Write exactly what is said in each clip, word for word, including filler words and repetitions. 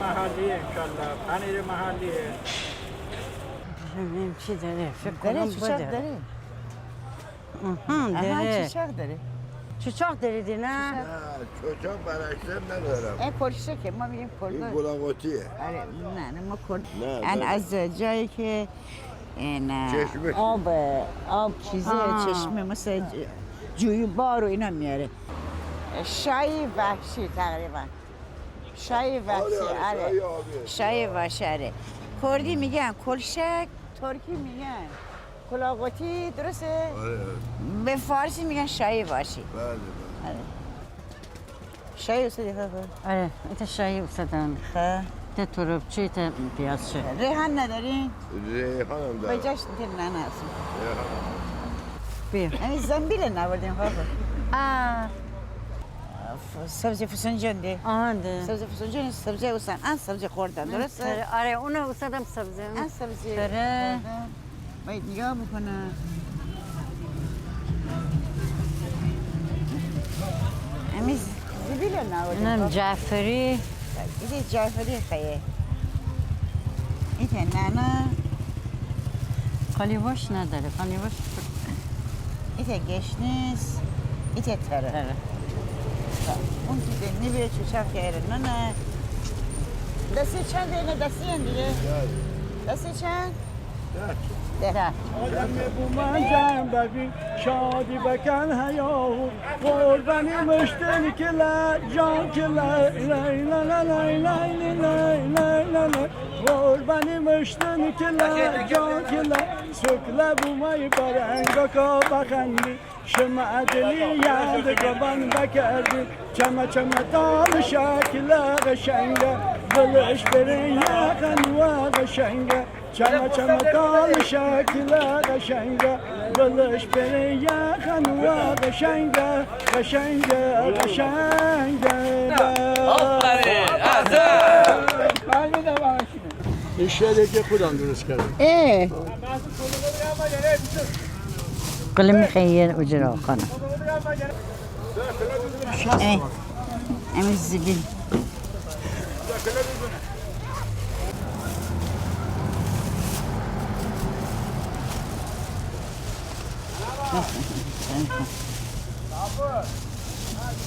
محلیه انشالله، پنیر محلیه. ببینیم چی داره. فکر داره، کنم چوچاق بده. داره. آها، آها، داره. چوچاق داره. چوچاق داره دی، نه؟ چوچاق. نه، چوچاق برعکسه ندارم. این کلشکه، ما می‌گیم کلشک. این گلاغوتیه. آره، نه، نه، ما کل-، نه، ان نه. از جایی که این، اه، چشمه. آب، آب چیزی، آه. چشمه، مثل ج-، جویبار و اینا میاره. شای وحشی تقریباً. شای وحشی، آره، آره، آره. شای آبی. شای وحشی، آره. کردی می‌گن کلشک، ترکی می‌گن کلاغوتی، درسته؟ آره، آره. به فارسی می‌گن شای وحشی. بله، بله. آره. شای اوسه دیگه. آره، ایتا شای اوسه دارم. خب. ایتا تربچه، ایتا پیازچه. ریحان ندارین؟ ریحان هم دارم. به جاش ایتا نعنا هست. ریحان هم دارم. بیا. یعنی زنبیل ناوردین، خب. آه. ف-، سبزی فسنجان ده. آها ده. سبزی فسنجان، سبزی اوسان، ان سبزی خوردن، درسته؟ تره، آره، اونه اوسادم سبزی. ان سبزی خوردن. باید نگاه بکنه. امی زبیل ناوردیم. اینم جعفری. ایتا جعفری خیه. ایتا نعنا. قالیباش نداره، قالیباش. ایتا گشنیز، ایتا تره. تره. خب، اون کی ده نیبه چوچاق کره، نه، نه. دستی چند اینه؟ دستی هم دیگه. دستی چند؟ ده. ده. آدم بومن جمع ببین، شادی بکن هیاهو. قربانی مشتن کلا، جان کلا، لای لا لا لای لای لی لای لای لا لا. قربانی مشتن کلا، جان کلا. سکله بومای برنگا کا بخندی. شمع دلی یاد گبان بکردی. چمه چمه تال شکل قشنگه. دلش بره یخن و قشنگه. چمه چمه تال شکل قشنگه. دلش بره یخن و قشنگه. قشنگه، قشنگه. آفرین، احسن. این شعری که خودم درست کردم. اه. قلمی خیلی اجرا کنم. اه. امی زبیل.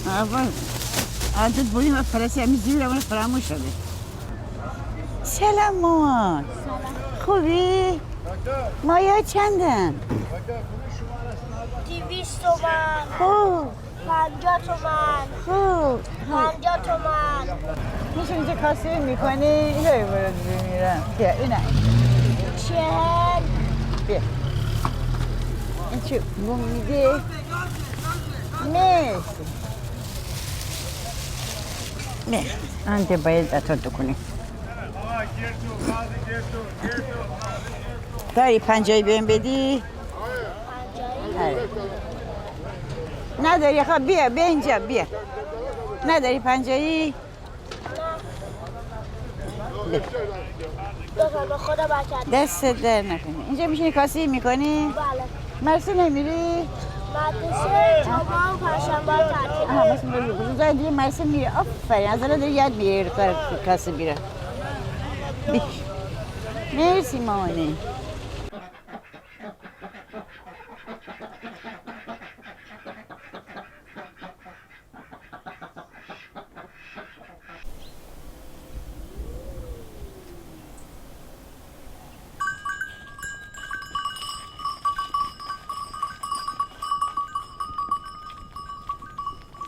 اول عادت بودیم و فرسی همی زیر اول فراموش شده. سلام مامان. سلام. خوبی؟ مایا چندن؟ دویست تومن. خوب. پنجاه تومن. خوب. پنجاه تومن. می‌شه اینجا کاسه می‌کنی؟ اینجا برو بمیرم. بیا، اینه. چهل. بیا. این چی؟ گم می‌دی؟ مرسی. نه، انده باید اتو دکنی. داری پنجاهی بهم بدی؟ آره. نداری؟ خب بیا، بیا اینجا، بیا. نداری پنجاهی؟ بفرما، خدا برکت. دست درد نکنه. اینجا می‌شینی کاسه می‌کنی؟ بله. مدرسه نمیری؟ مدرسه جمعه و پنجشنبه تعطیله. آها، مثلاً روزای دیگه مدرسه میری. آفرین، از الان داری یاد می‌گیری کار کاسه بیره. بی-، مرسی مامانی.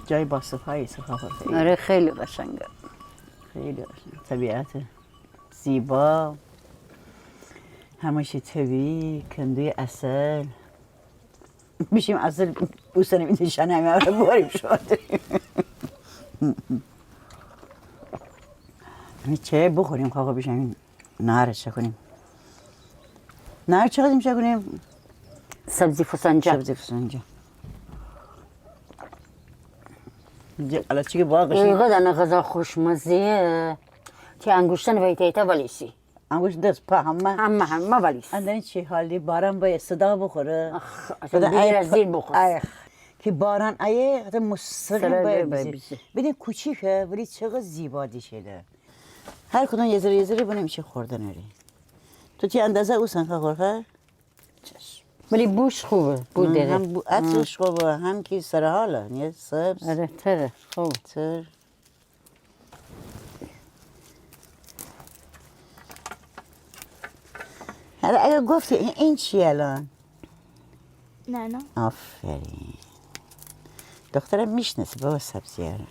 جای باصفایی، صفا خورده. آره، خیلی قشنگه. خیلی قشنگ. طبیعت زیبا. همه چی طبیعی، کندوی عسل. بیشیم عسل بوسنیم، این نشانه همه رو باریم شما داریم. همین چای بخوریم، خاخا بیشیم این نهار چه کنیم؟ نهار چه قدیم چه کنیم؟ سبزی فسنجان. سبزی فسنجان. دیگه الان چی که باغ قشنگ. اینقدر انه غذا خوشمزه‌یه. تی انگوشتن ویتیتا ولیسی. انگوشت، دست، پا، همه. همه، همه ولیس. اندرین چی حالی؟ باران بایه صدا بخوره. آخ، اصلاً بده بگیر آی از پا-، زیر بخور. آی، که باران آیه، حتی مستقیم سرای بایه بایه بیزی. بیزی. بدین کوچیکه، ولی چقدر زیبا دیشیده. هر کدوم یه ذره یه ذره بنیم چی خوردن اره. تو تی اندازه اوسان خا خورخه. چشم. ولی بوش خوبه، بو دره. هم بو-، عطرش خوبه، هم کی سرحاله، نیه سبز. آره، تره، خوب. تر. حالا اگه گفتی این، این چیه الان؟ نعنا. آفرین. دخترم می‌شناسه بابا سبزیه رو.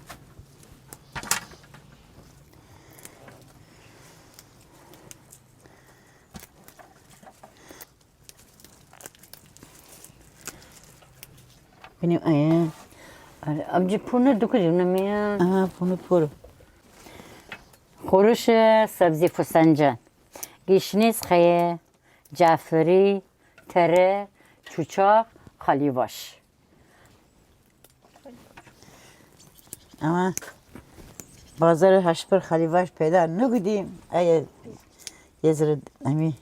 بینیم، آیه. آره، آبجی پونه دوکو جونه میان. آها، پونه پور. خورش سبزی فسنجان. گیشنیز خیه، جعفری، تره، چوچاق، خالیواش. اما بازار هشپر خالیواش پیدا نوکودیم. ایه یه ذره امی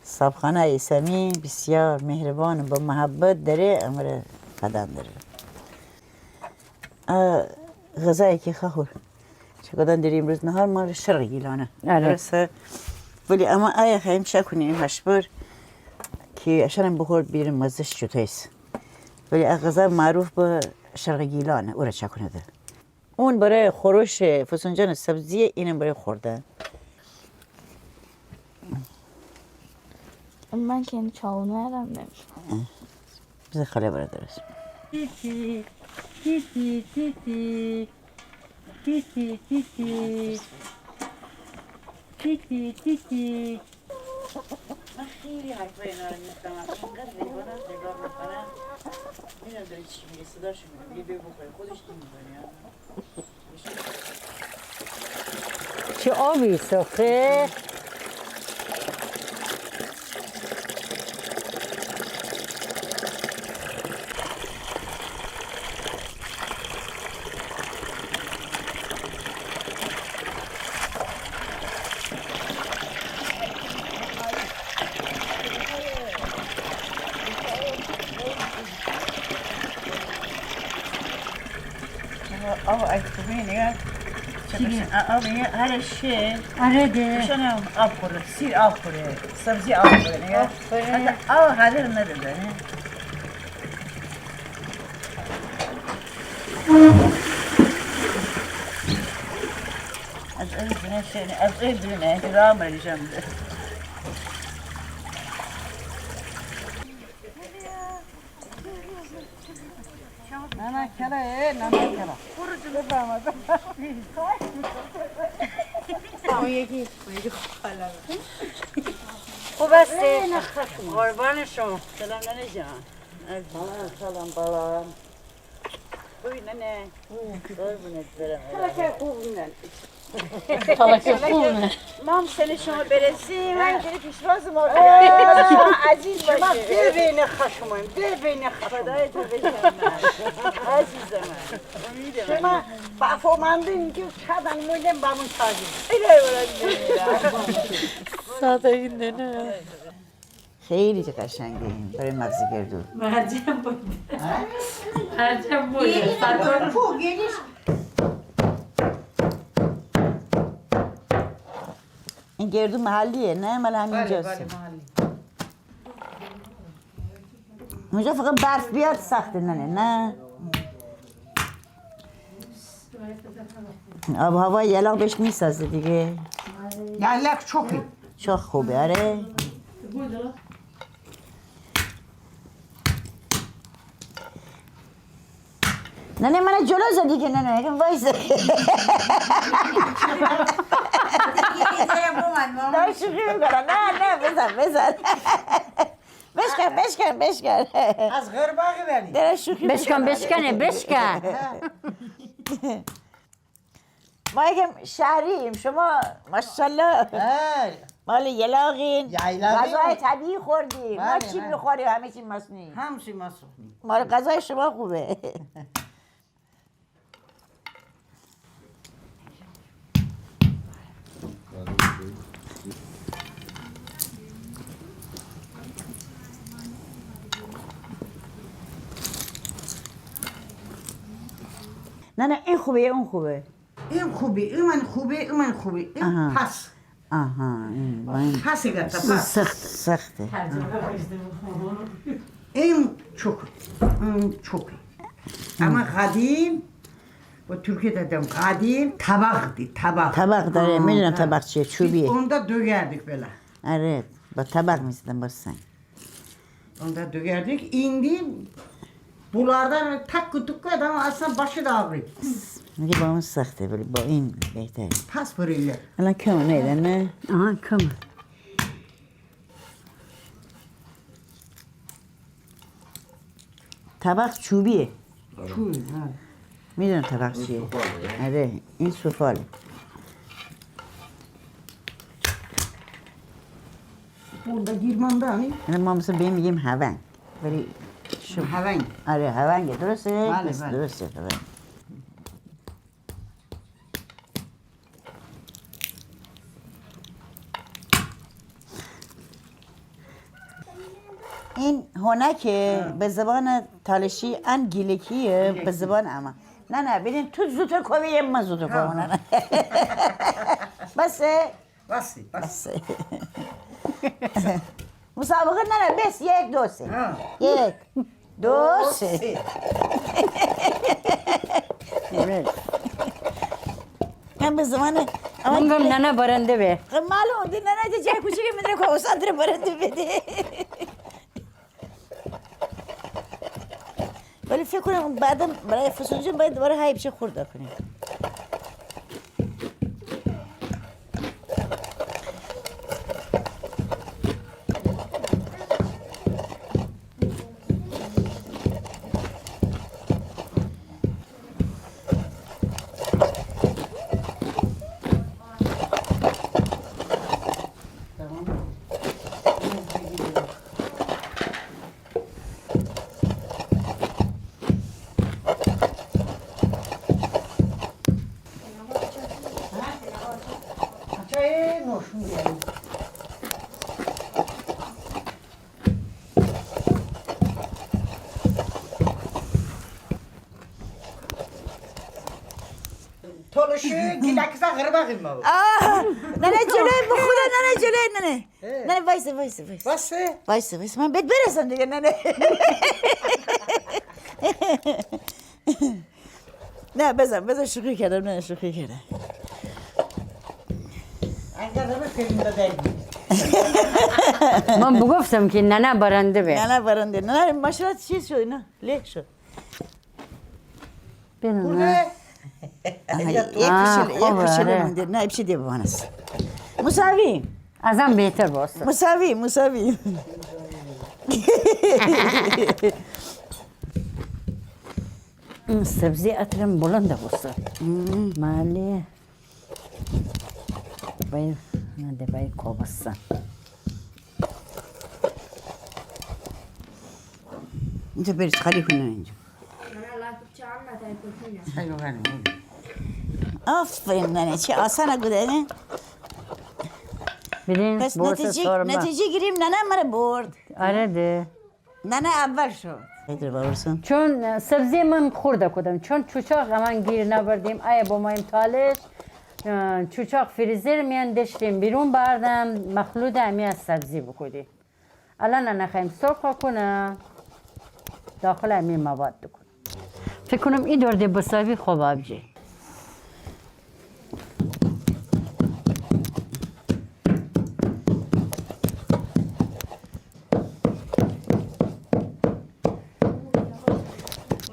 صابخانه ایسمی بسیار مهربان و با محبت دره، امره قدم دره. اه، غذایی که خاخور چه کدن دری امروز نهار مال شرق گیلانه. آره. درسته؟ ولی اما آیا خیلی شکونی هشپر که اشانم بخورد بیرون مزه‌ش چوتایس. ولی ا غذا معروف به شرق گیلانه، او را چکونه ده. اون برای خورش فسنجان سبزیه، اینم برای خوردن. من که این چاقو ندارم، نمی‌شه. بذار خاله برات درست. تیتی، تیتی، تیتی. تیتی، تیتی. تیتی، تیتی. من خیلی حرفای اینا رو می‌فهمم. اینقدر حیوانات نگاه می‌کنم. می‌دونم داره چی میگه. صداشو می‌کنم. میگه: «بیا بخوریم.» خودش نمی‌کنه. چه آبی سرخه. آب، آب، آی خوبه نگاه. چی؟ آ، آب، نگاه، هر شه. آره ده. بشنم آب خوره، سیر آب خوره، سبزی آب خوره، نگاه. آب خوره. حتی آب حاضر نداره، نه؟ از این دونه شه، از این دونه، راه مریضم ده. نانا کلا، ای نانا کلا. بفرما، بفرما. اون یکی، اون یکی خاله. خوب هستی؟ ای نه، خشم. قربان شما. سلام ننه جان. سلام، سلام بالام. خوبی ننه؟ قربونت برم. حالا که خوب ننه. حالا که خوب ننه. ما هم سن شما برسیم، همینجوری پیشواز ما بیاریم. شما عزیز باشید. شما ببین خشمم، ببین خشمم. فدای تو بشم من. عزیز من. امید من. شما با فوماندین که چادن مودن با من تازی. الهی ولد. ساده این ننه. خیلی قشنگه این برای مغز گردو. مرجان بوده. ها؟ مرجان بوده. این گردو محلیه، نه؟ مال همینجاست. بله، بله، محلی. اونجا فقط برف بیاد سخته، نه، نه، نه. آب و هوای یلاق بهش می‌سازه دیگه. یلاق چوخی. چوخ خوبه، آره. نه، نه، من جلو زدی که، نه، نه، یکم وایسه. دارم شوخی می‌کنم. نه، نه، بزن، بزن. بشکن، بشکن، بشکن. از غرباغی بری. داره شوخی بشکن، می‌کنه. بشکنه، بشکن. ما یکم شهریم، شما ماشاءالله. ها. مال یلاقین. یلاقین. غذای طبیعی خوردیم. ما بله، چی بله. می‌خوریم؟ همه چی مصنوعی. همه چی مصنوعی. مال غذای شما خوبه. نه، نه، این خوبه یا اون خوبه؟ این خوبه، این من خوبه، این من خوبه. این آها. پس. آها، این با این پس گرده، پس. سخت، سخته. این چوک، این چوک. اما قدیم، و تورکی دئدیم، قدیم طبق دی، طبق. طبق داره، آه، می‌دونم طبق چیه، چوبیه. اوندا دوگردیک بئله. آره، با طبق می‌زدن، با سنگ. اوندا دوگردیک، ایندی بولاردان تک و توک ائدم، اصلاً باشی دا آغری. میگه با اون سخته، ولی با این بهتره. پس بره ایله. الان کم نیده، نه؟ آها، کم. طبق چوبیه. چوبی، ها. می‌دونم طبق چیه. سفاله. آره، این سفاله. بوردا گیرماندا همی؟ یعنی ما مثلاً به این می‌گیم هونگ. ولی شو هونگ. آره، هونگه، درسته؟ بله، بله. درسته، هونگ. این هونکه، به زبان تالشی ان گیلکیه، به زبان اما. نه، نه، بیدین تو زوتر کوبی، یه من زوتر کوبم، نه، نه. بسه؟ بسه، بسه. مسابقه نه، نه، بس، یک، دو، سه. ها. یک، دو، سه. من به زمان، اما اونگم ننه برنده به. خب معلوم، دی ننه دی جای کوچیکی می‌داره که اوسان تره برنده بده. ولی فکر کنم بعداً برای فسنجون باید دوباره های بشه خورد کنیم. تولشی گیلکیسه غربه قیمه بو. آه، ننه جلوی، به خدا ننه جلوی، ننه. اه. ننه وایسه، وایسه، وایسه. وایسه؟ وایسه، وایسه. من بهت برسم دیگه، ننه. نه، بزن، بزن، شوخی کردم، نه، شوخی کردم. انقدر همه فیلم داده. من بگفتم که ننه برنده به. ننه برنده. ننه ماشاءالله چیز شد، نه، لیک شد. بینم، نه. آها، یک کشل، یک کشل مونده. نه، ایپچه ده بمانه. مساوی. از ان بهتر باشه. مساوی، مساوی. این سبزی عطرم بلند بوسته. مم. مالی. بای، نه ده بای کوبستن. اینجا بریز خالی کنه اینجا. آفرین ننه، چه آسانه گوده نه؟ بیدین، پس نتیجه، نتیجه گیریم ننه مره برد. آره ده. ننه اول شد. چون سبزی من خورده کودم، چون چوچاق امان گیر نبردیم، ایه بمایم تالش، چوچاق فریزر میان دشتیم بیرون بردم، مخلوط امی از سبزی بکودی. الان نخوایم سرخ کنه، داخل امی مواد دکن. فکر کنم ای دور ده بسابی خوب آبجی.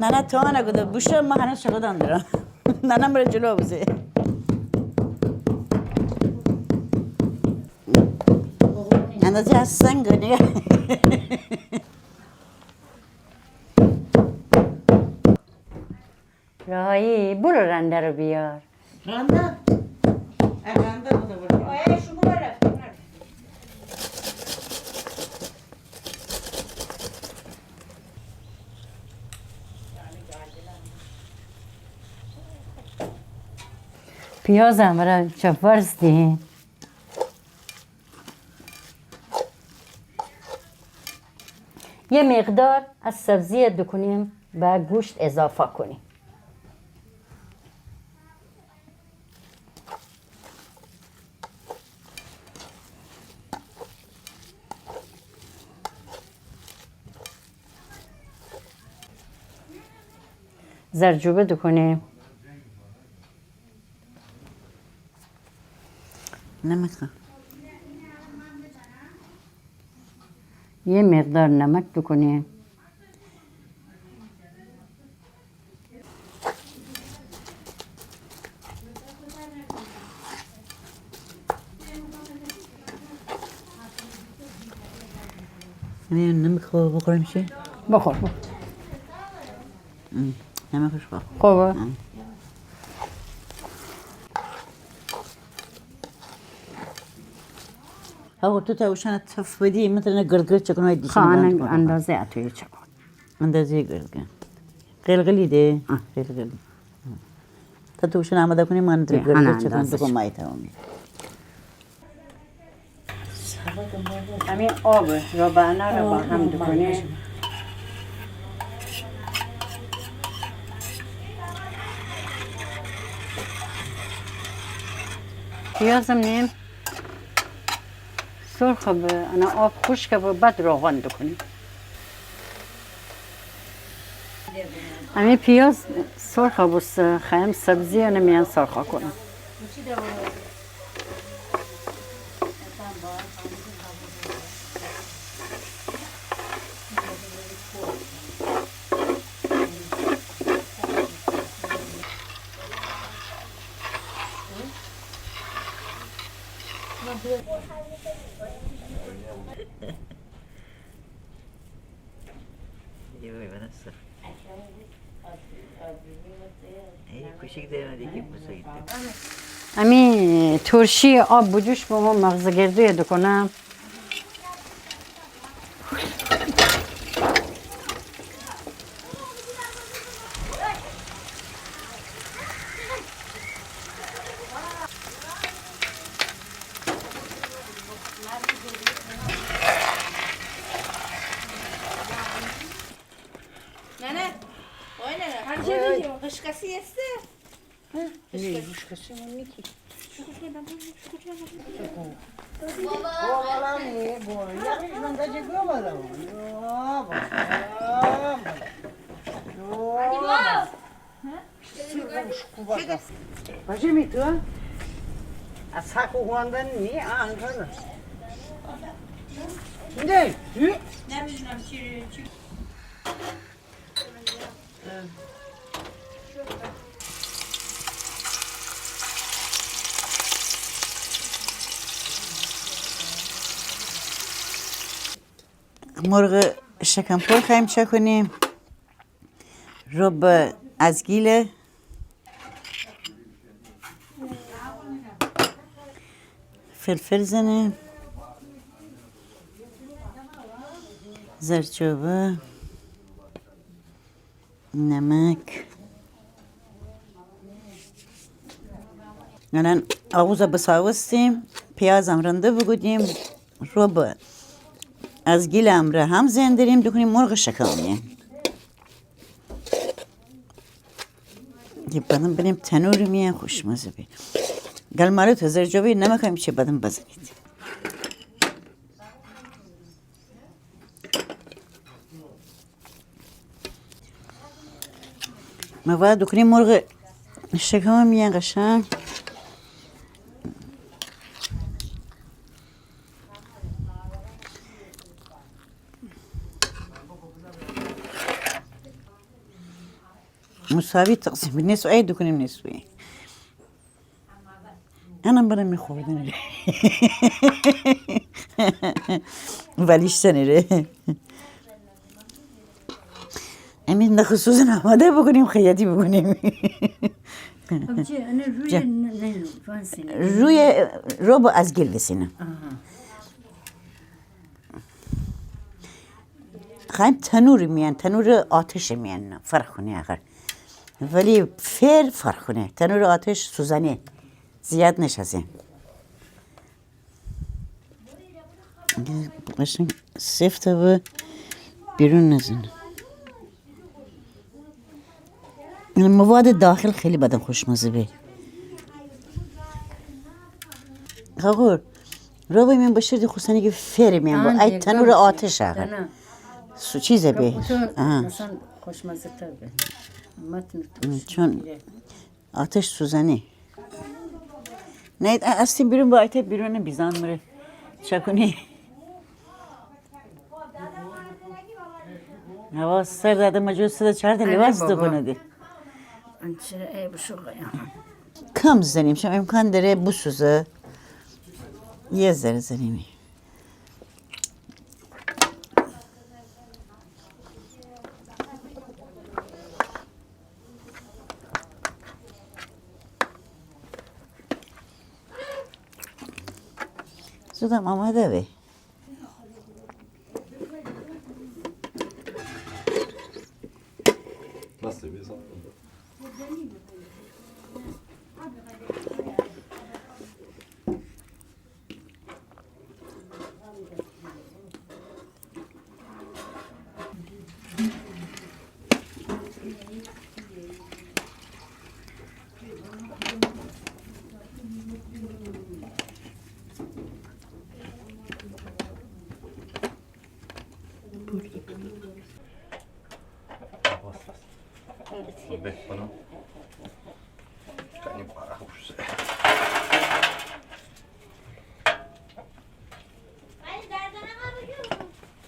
ننه تو آنه گوده بوشو، ما هنوز شکودان درم. ننه مره جلو بزه. اندازه از سنگ نگه. راهی، برو رنده رو بیار. رنده؟ اه، رنده بوده برو. آه، شما رفتین. پیاز هم برای چپرس دهیم. یه مقدار از سبزی دکنیم به گوشت اضافه کنیم. زردچوبه دوکونیم. نمک خو. یه مقدار نمک دوکونیم. یعنی نمک خو بخورم چی؟ بخور، بخور. ام، نمکش خو. خوبه؟ ام. هاغو تو تا اوشان تف بدی، مثلاً گرد گرد چکونای دیشان خانه اندازه اتویی چکون. اندازه گرد گرد. قلقلی ده. آه. قلقلی. تا تو اوشان آماده کونی، من ده گرد گرد چکون تو کو مای تمامی. همین آب رو با انار رو با هم دوکونی. پیازم نیم سرخ به، انا آب خوشک به، بعد روغن دوکونی. امی پیاز سرخ بوسته، خایم سبزی انه میان سرخ کونم. امی ترشی آب بجوش بمو، مغز گردویه دوکونم. ننه، وای ننه. هر چی دیگه. قشقاسی هسته؟ نه، قشقاسی من نیکی. بابا. بابا، نه، بابا. یا، من ده چی بابا. بابا. بابا. باشه می تو؟ از حق و هواندن نی آنگانه. نه، نه. نمی‌دونم چی، چی. مرغ شکم‌پر خوایم چاکونیم. رب ازگیله. فلفل زنه. زردچوبه. نمک. الان آغوزه بساوستیم، پیازم رنده بوگودیم، رب ازگیله امره هم زندریم، دوکونیم مرغ شکمه. یه بدن بریم تنور میان خوشمزه بی. گل مالو تا زردچوبه نمک هم چه بدن بزنید. ما باید دوکونیم مرغ شکمه میان قشنگ. مساوی تقسیم، نصف ای دوکونیم، نصف ای. انم برم می خوردنی ره. ولیشتنی ره. امین نخ سوزن آماده بوکونیم، خیاطی بوکونیم. خب چی، انه روی جا. نه، نه، فانسی نه. روی رب ازگیل دسینه. آها. خوایم تنور میان، تنور آتش میان فرق کونه آخر. ولی فر فرق کونه. تنور آتش سوزنه. زیاد نشازه. قشنگ سفته و بیرون نزنه. مواد داخل خیلی بدن خوشمزه به. خاخور، رب میان بشیر دی خوستنی که فر میان با. آه، ای تنور آتش آقا. سو چیزه به. آه. مثلاً خوشمزه تر به. چون آتش سوزانی. نه، ا-، استی بیرون با ایته بیرون بیزان مره. چکونی. هوا سرد ده، مجبور سرده چارده لباس دوکونه ده. کم زنیم، شم امکان دره بوسوزه. یه ذره زنیمی. زودم آماده به.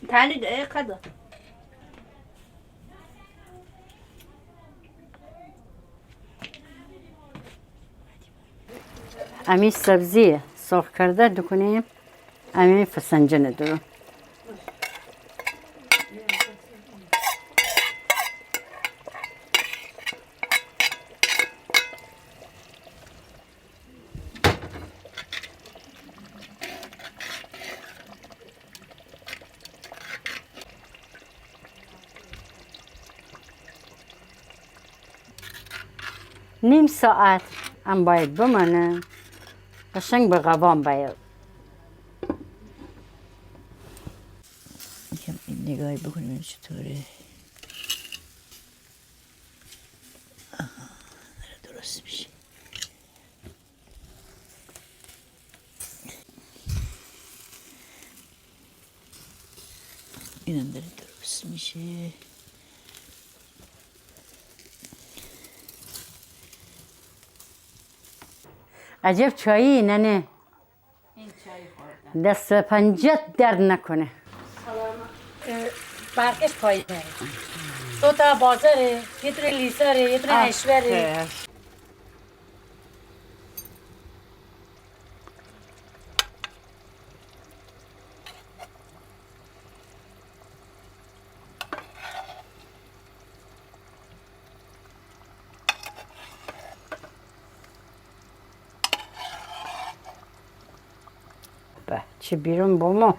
تانی ده، ای قدر. امی سبزی سرخ کرده دوکونیم امی فسنجن درون. نیم ساعت هم باید بمانه، قشنگ به قوام بیاد. یکم این نگاهی بکنیم این چطوره. آها، داره درست می‌شه. اینم داره درست می‌شه. عجب چایی ننه. دست و پنجت درد نکنه. اه، برقش پایینه. دو تا بازاره، یه دونه لیزاره، یه دونه اشوره. به، چی بیرون بامو.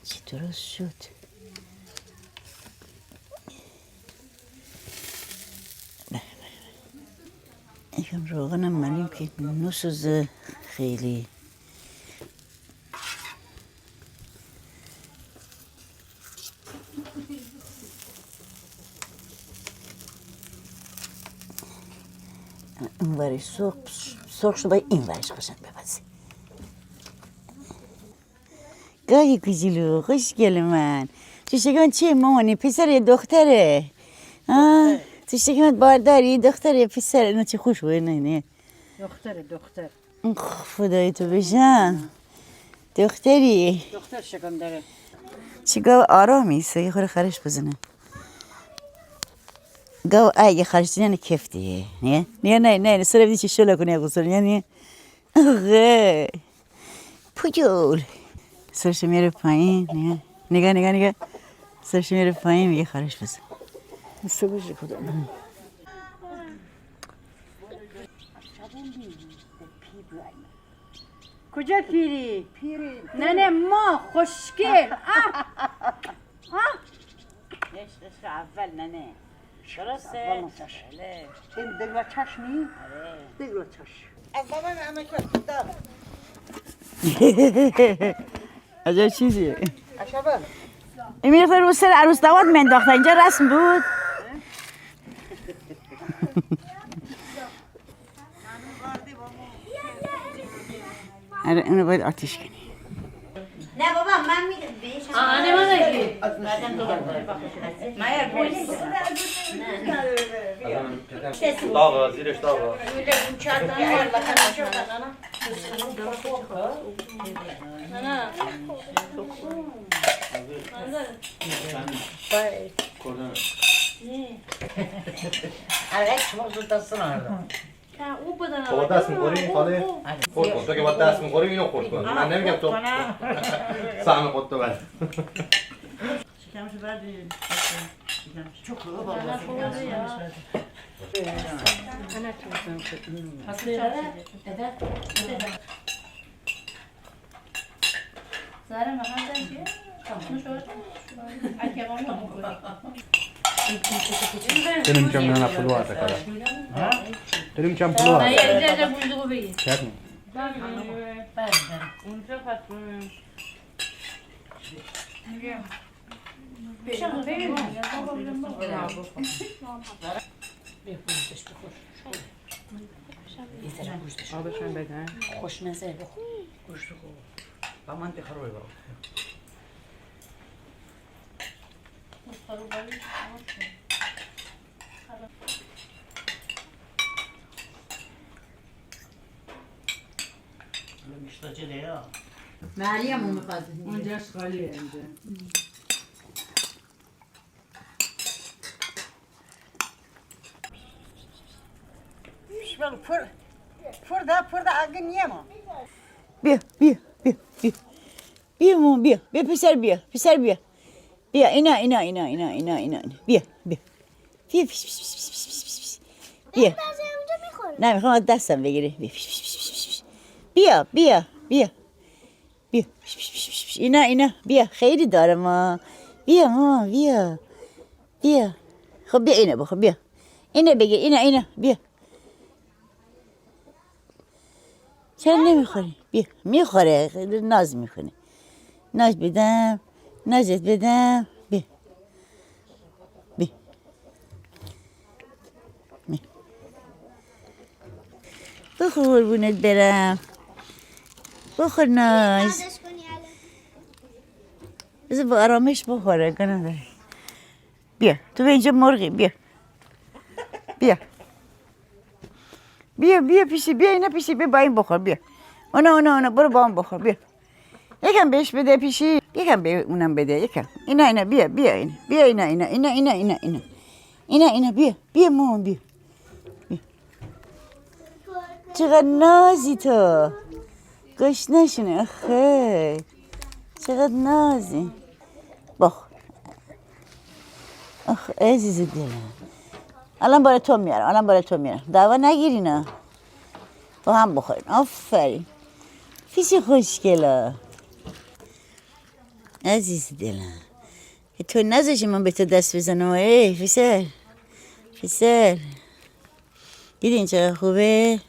چی درست شد. یکم روغنم مالیم که نسوزه خیلی. اون ورش سرخ، سرخ شده، این ورش قشنگ بپزه. گاهی کوچولو، خوشگل من. چوچکان چیه مامانی؟ پسره، دختره؟ آه، دختر. چوچکان بارداری، دختره، پسره؟ نه چی خوش بویه، نه، نه. دختره، دختر. خدای تو بشم. دختری. دختر شکم داره. چی گاو آرامی ایسه، یه خوره خرش بزنه. گاو اگه خرش دینه کف دیه. نه؟ نه، نه، نه، نه، سر بیدی چی شله کنه غسل، یعنی. آخه. پوجول. سرش میره پایین، نگاه. نگاه، نگاه، نگاه. سرش میره پایین، میگه خرش بزن. سبز کدوم؟ کجا پیری؟ پیری. ننه ما خوشگل. آه. آه. عشق، عشق اول ننه. درسته؟ اول چش. بله. این دگلا چش نی؟ آره. دگلا چش. از بابا همه کار دار. عجب چیزی. اشابه. این می‌رفته رو سر عروس داماد منداخته. اینجا رسم بود. آره، اینو باید آتیش کنی. نه بابا، من می‌گم. داغه، زیرش داغه. آره، شما زود دستون آورده. بابا دست می‌خوری، خاله؟ خورد کن. تو که باید دست می‌خوری، اینو خورد کن. من نمی‌گم تو سهم خودتو بر. شکمشو بردی. شکمشو. چوخ بابا. Dönümcem nana pulu atı kadar. Dönümcem pulu atı. Çekme. آبشان بدن. خوشمزه، بخور. گوشت خوب. با من تخروی با. مریم اون می‌خواد. اونجاش خالیه اینجا. پر، پر ده، پر ده، اگه نیه ما. بیا، بیا، بیا، بیا. بیا مو، بیا. بیا پسر، بیا. پسر، بیا. بیا، اینا، اینا، اینا. بیا، بیا. بیا، پیش، پیش، پیش. بیا. نه، می‌خوام از دستم بگیری. بیا، پیش، پیش، پیش، پیش، پیش. بیا، بیا، بیا. بیا. پیش، پیش، پیش، پیش، پیش. اینا، اینا. بیا، خیلی داره ما. بیا ما، بیا. بیا. خب بیا اینه بخور، بیا. اینه بگیر، اینه، اینه. بیا. چرا نمی‌خوری؟ بیا. می‌خوره، ناز می‌کنه. ناز بدم، نازت بدم. بیا. بیا. بیا. بخور قربونت برم. بخور ناز. بذار با آرامش بخوره، گناه داره. بیا، تو به اینجا مرغی، بیا. بیا. بیا، بیا پیشی، بیا اینا پیشی، بیا با این بخور، بیا. اونا، اونا، اونا، برو با اون بخور، بیا. یکم بهش بده پیشی، یکم به اونم بده، یکم. اینا، اینا، بیا، بیا، اینا. بیا، اینا، اینا، اینا، اینا، اینا، اینا. اینا، اینا، بیا، بیا مامان، بیا. بیا. چقدر نازی تو. گشنه شونه، آخه. چقدر نازی. بخور. آخ، عزیز دلم. الان برای تو میارم، الان برای تو میارم. دعوا نگیرین ها. با هم بخورین. آفرین. پیش خوشگلا. عزیز دلم. تو نذاشی من به تو دست بزنم. ای، پسر. پسر. دیدین چقدر خوبه؟